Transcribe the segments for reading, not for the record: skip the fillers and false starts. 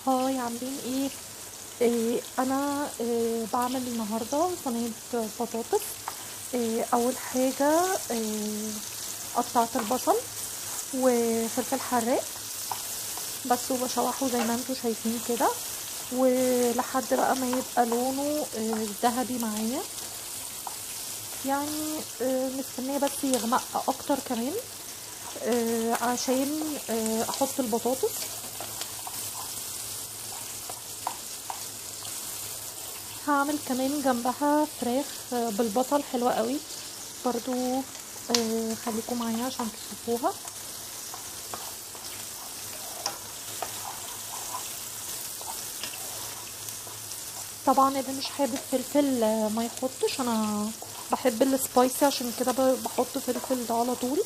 Hi، عاملين ايه؟ انا بعمل النهارده صينية بطاطس. اول حاجة قطعت البصل وفلفل حراق بس، وبشوحه زي ما انتم شايفين كده، ولحد بقى ما يبقى لونه ذهبي معايا، يعني مستنيه بس يغمق اكتر كمان عشان احط البطاطس. هعمل كمان جنبها فراخ بالبصل حلوة قوي برضو، خليكم معايا عشان تشوفوها. طبعا اللي مش حابب فلفل ما يحطش، انا بحب السبايسي عشان كده بحط فلفل ده على طول.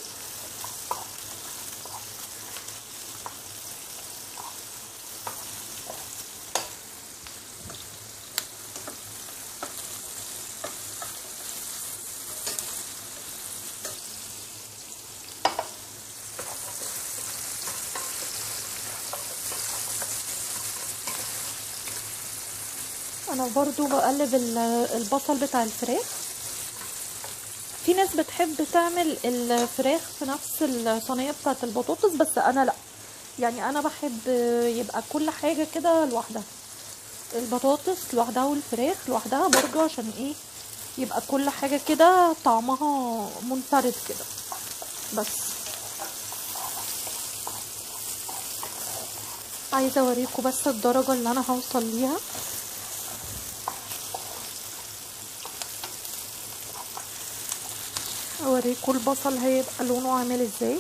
انا برضو بقلب البصل بتاع الفراخ. في ناس بتحب تعمل الفراخ في نفس الصينية بتاعه البطاطس، بس انا لا، يعني انا بحب يبقى كل حاجة كده لوحدها، البطاطس لوحدها والفراخ لوحدها برضو، عشان ايه؟ يبقى كل حاجة كده طعمها منفرد كده. بس عايزه اوريكم بس الدرجة اللي انا هوصل ليها. اوريكم البصل هيبقى لونه عامل ازاي.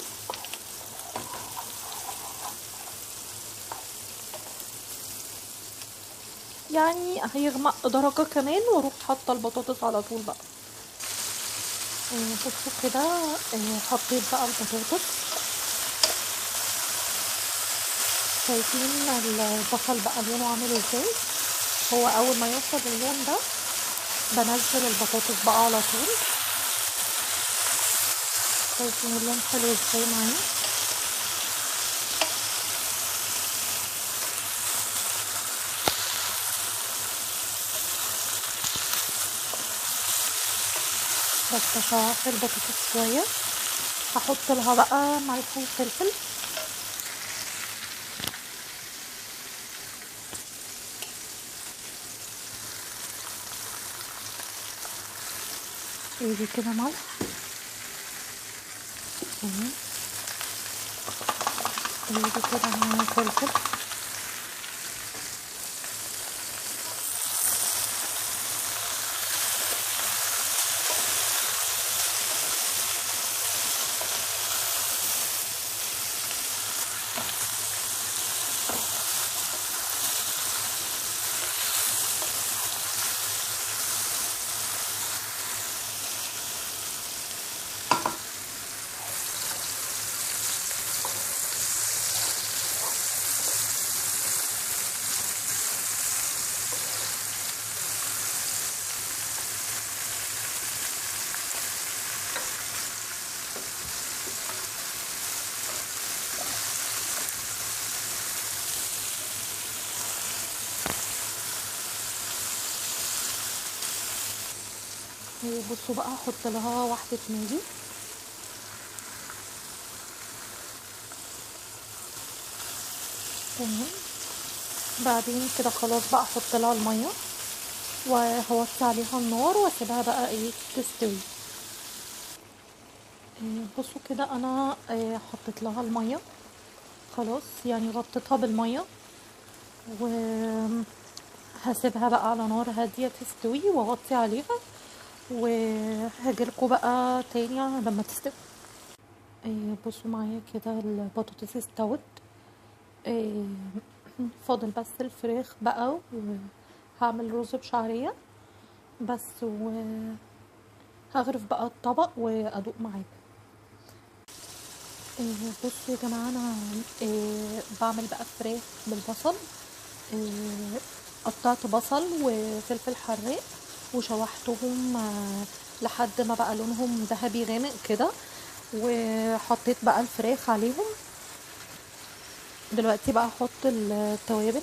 يعني هيغمق درجة كمان، واروح حاطه البطاطس على طول بقى. بصوا كده، حطيت بقى البطاطس، شايفين البصل بقى لونه عامل ازاي. هو اول ما يوصل اللون ده بنزل البطاطس بقى على طول. شايفين اللون حلو ازاي معايا. بس اشوح البطاطس شوية، هحط لها بقى ملح وفلفل. ادي كده ملح، ادي كده فلفل، بصوا بقى احط لها واحدة ماجي. تمام، بعدين كده خلاص بقى احط لها المية وهوطي عليها النار واسيبها بقى ايه تستوي. بصوا كده انا حطيت لها المية خلاص، يعني غطيتها بالمية، وهسيبها بقى على نار هادية تستوي واغطي عليها، وهاجيلكوا بقى تاني لما تستوي. بصوا معايا كده البطاطس استوت، فاضل بس الفراخ بقى، وهعمل رز بشعريه بس، وهغرف بقى الطبق وادوق معاكم. بصوا يا جماعة، انا بعمل بقى فراخ بالبصل. قطعت بصل وفلفل حراق وشوحتهم لحد ما بقى لونهم ذهبي غامق كده، وحطيت بقى الفراخ عليهم. دلوقتي بقى احط التوابل.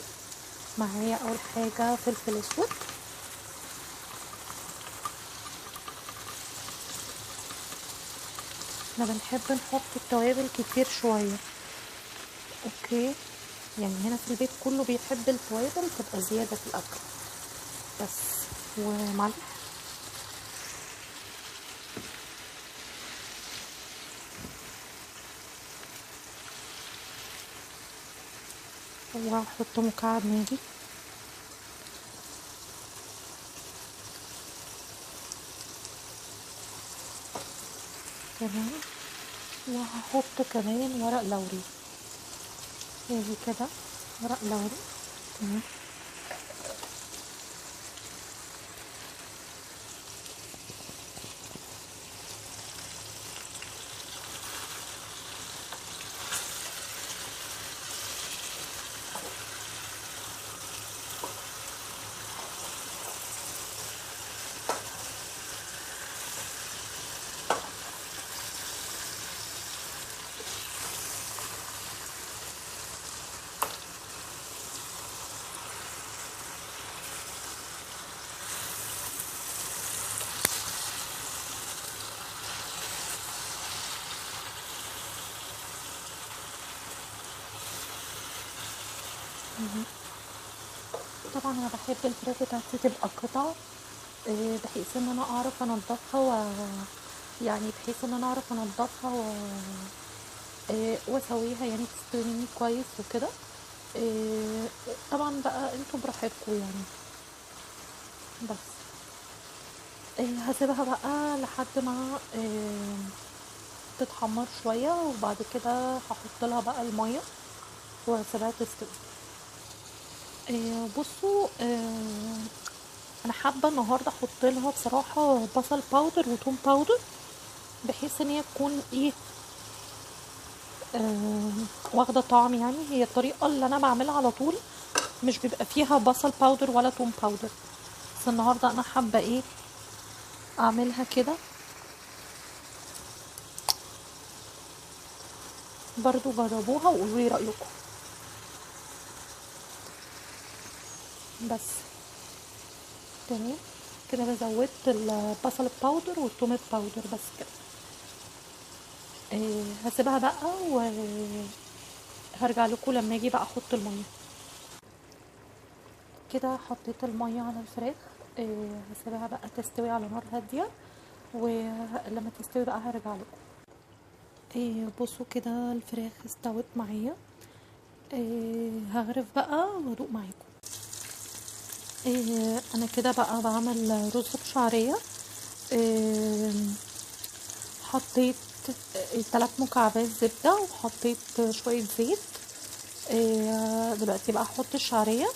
معايا اول حاجة فلفل اسود، احنا بنحب نحط التوابل كتير شوية، okay، يعني هنا في البيت كله بيحب التوابل تبقى زيادة في الاكل بس. وملح، وهحط مكعب ماجي، تمام. وهحط كمان ورق لوري، ادي كده ورق لوري، تمام. طبعا انا بحب الفراخ بتاعتي تبقى قطع، بحيث ان انا اعرف انضفها يعني بحيث ان انا اعرف انضفها واسويها، يعني تستوي مني كويس وكده. طبعا بقى انتوا براحتكم يعني. بس هسيبها بقى لحد ما تتحمر شوية، وبعد كده هحط لها بقى المية وهسيبها تستوي. بصوا، انا حابة النهارده احط لها بصراحة بصل powder وتوم powder، بحيث ان هي تكون ايه واخده طعم. يعني هي الطريقة اللي انا بعملها على طول مش بيبقى فيها بصل powder ولا توم powder، بس النهارده انا حابة ايه اعملها كده. برضو جربوها وقولوا لي رايكم. بس تمام كده، انا زودت البصل ال powder والثوم ال powder بس كده. هسيبها بقى وهرجع لكم لما اجي بقى احط المية. كده حطيت المية على الفراخ، هسيبها بقى تستوي على نار هادية، ولما تستوي بقى هرجع لكم. بصوا كده الفراخ استوت معايا، هغرف بقى وادوق معاكم. انا كده بقى بعمل رز بشعريه. حطيت 3 مكعبات زبدة وحطيت شوية زيت. دلوقتي بقى احط الشعرية.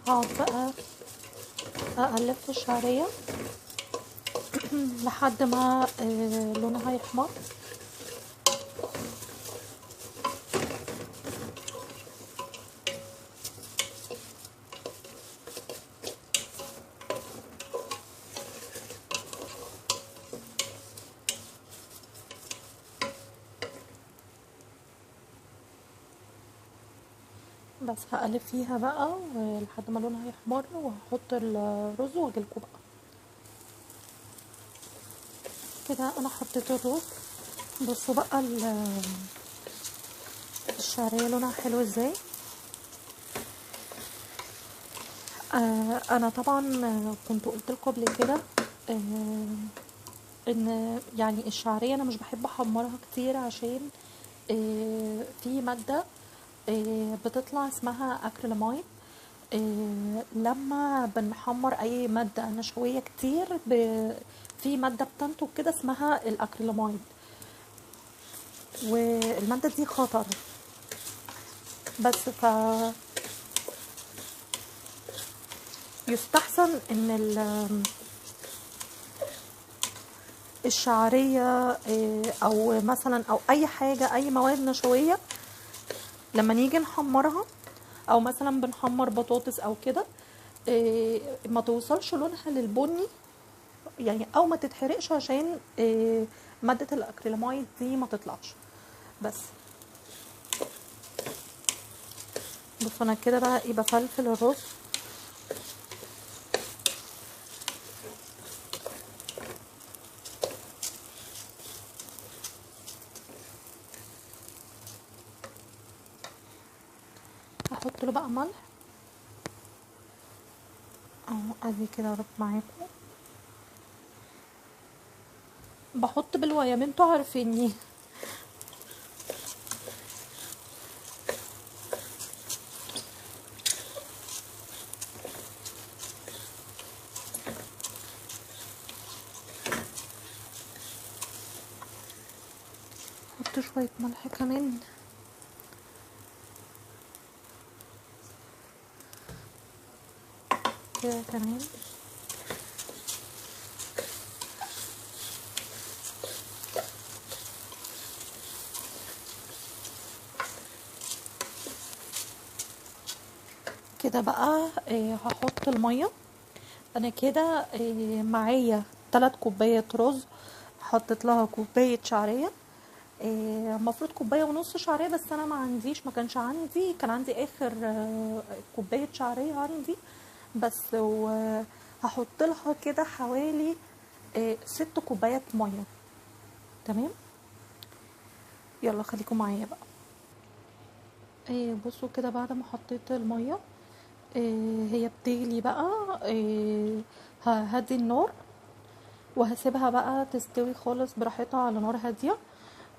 هقعد بقى اقلب في الشعرية لحد ما لونها يحمر. بس هقلب فيها بقى لحد ما لونها يحمر، وهحط الرز واجيلكوا بقى. كده انا حطيت الرز. بصوا بقى الشعرية لونها حلو ازاي. انا طبعا كنت قلت لكم قبل كده ان يعني الشعرية انا مش بحب احمرها كتير، عشان في مادة بتطلع اسمها اكريلاميد. لما بنحمر اي مادة نشويه كتير في مادة بتنتج كده اسمها الاكريلاميد، والمادة دي خطر. بس ف يستحسن ان الشعرية او مثلا او اي حاجة، اي مواد نشويه لما نيجي نحمرها، او مثلا بنحمر بطاطس او كده، ما توصلش لونها للبني يعني، او ما تتحرقش عشان مادة الاكريلاميد دي ما تطلعش. بس بصوا انا كده بقى ايه، بفلفل الرز. هحط له بقى ملح اهو، ادي كده رب معاكم. بحط بالويم، انتوا عارفيني. حط شوية ملح كمان. كده تمام. كده بقى هحط المية. انا كده معايا 3 كوبايات رز، حطيت لها كوباية شعرية، المفروض كوباية ونص شعرية، بس انا ما عنديش، ما كانش عندي، كان عندي اخر كوباية شعرية عندي بس. وهحط لها كده حوالي 6 كوبايات مية. تمام، يلا خليكم معايا بقى. بصوا كده بعد ما حطيت المية هي بتغلي بقى، ههدي النار وهسيبها بقى تستوي خالص براحتها على نار هادية.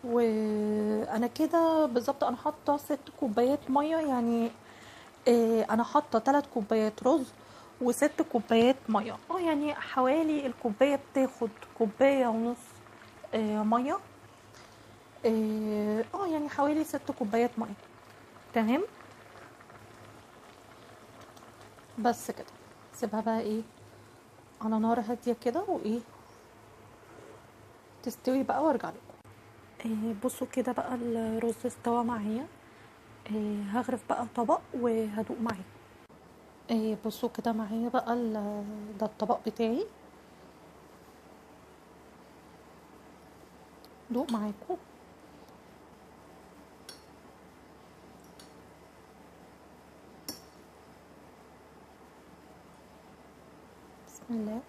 وانا كده بالظبط انا حاطه 6 كوبايات مية، يعني انا حاطه 3 كوبايات رز و6 كوبايات مية، يعني حوالي الكوباية بتاخد كوباية ونص مية، يعني حوالي 6 كوبايات مية. تمام، بس كده سيبها بقى ايه على نار هادية كده وايه تستوي بقى وارجع لكم. بصوا كده بقى الرز استوى معايا، هغرف بقى طبق وهدوق معايا. بصوا كده معايا بقى ده الطبق بتاعي، دوق معاكم. بسم الله.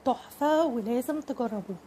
تحفة ولازم تجربوها.